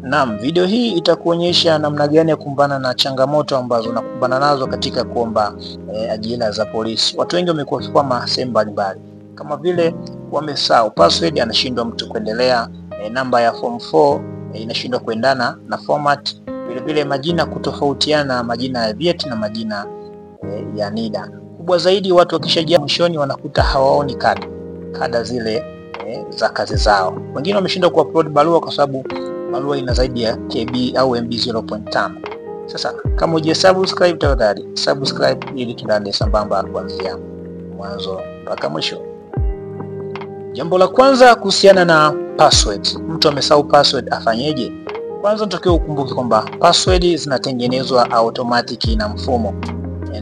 Naam, video hii itakuonyesha namna gani ya kukumbana na changamoto ambazo unakumbana nazo katika kuomba ajira za polisi. Watu wengi wamekuwa wakikwama sehemu mbalimbali, kama vile wamesahau password, anashindwa mtu kuendelea, namba ya form 4 inashindwa kuendana na format, vile vile majina kutofautiana, majina ya vyeti na majina ya NIDA. Kubwa zaidi, watu wakishajia mwishoni wanakuta hawaoni kada zile za kazi zao. Wengine wameshindwa kuupload barua kwa sababu barua ina zaidi ya KB au MB 0.5. Sasa kama hujasubscribe, tafadhali subscribe ili tuendane sambamba kuanzia mwanzo mpaka mwisho. Jambo la kwanza kuhusiana na password. Mtu amesahau password afanyeje? Kwanza unatakiwa ukumbuke kwamba password zinatengenezwa automatic na mfumo.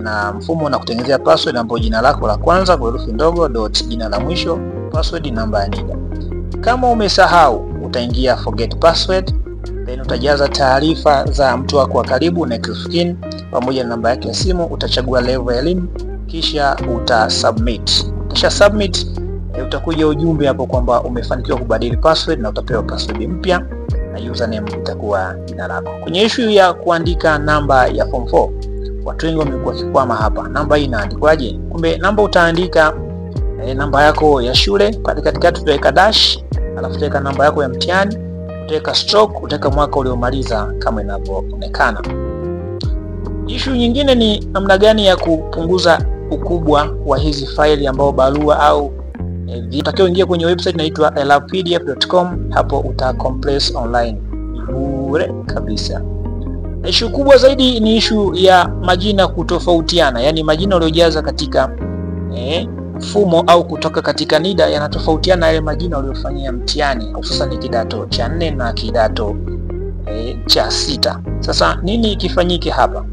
Na mfumo unakutengenezea password ambayo jina lako la kwanza kwa herufi ndogo dot jina la mwisho, password namba ya NIDA. Kama umesahau, utaingia forget password, then utajaza taarifa za mtu wako wa karibu, next of kin, pamoja na namba yake ya simu, utachagua level ya elimu, kisha uta submit. Kisha submit, utakuja ujumbe hapo kwamba umefanikiwa kubadili password na utapewa password mpya na username itakuwa jina lako. Kwenye issue ya kuandika namba ya form 4, watu wengi wamekuwa wakikwama hapa. Namba hii inaandikwaje? Kumbe namba utaandika namba yako ya shule, pale katikati utaweka dash, alafu utaweka namba yako ya mtihani, utaweka stroke, utaweka mwaka uliomaliza kama inavyoonekana. Issue nyingine ni namna gani ya kupunguza ukubwa wa hizi faili ambao barua au utakiwa ingia kwenye website inaitwa ilovepdf.com, hapo uta compress online bure kabisa. Issue kubwa zaidi ni issue ya majina kutofautiana, yani majina uliojaza katika mfumo au kutoka katika NIDA yanatofautiana yale majina uliyofanyia mtihani, hususan kidato cha 4 na kidato cha 6. Sasa nini kifanyike hapa?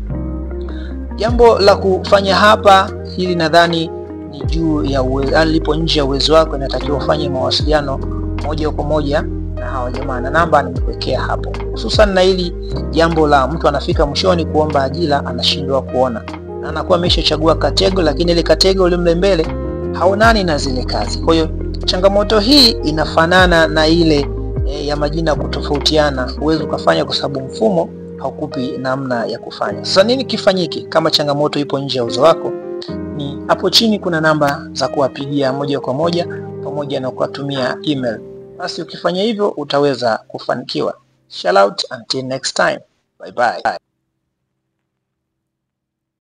Jambo la kufanya hapa, hili nadhani ni juu ya uwezo, lipo nje ya uwezo wako, inatakiwa ufanye mawasiliano moja kwa moja na hawa jamaa, na namba nimekuwekea hapo. Hususan na hili jambo la mtu anafika mwishoni kuomba ajira anashindwa kuona, na anakuwa ameshachagua category, lakini ile category mle mbele haonani na zile kazi. Kwa hiyo changamoto hii inafanana na ile ya majina kutofautiana, huwezi ukafanya kwa sababu mfumo haukupi namna ya kufanya. Sasa nini kifanyike kama changamoto ipo nje ya uwezo wako? Ni hapo chini kuna namba za kuwapigia moja kwa moja pamoja na kuwatumia email. Basi ukifanya hivyo utaweza kufanikiwa. Shout out until next time. Bye bye.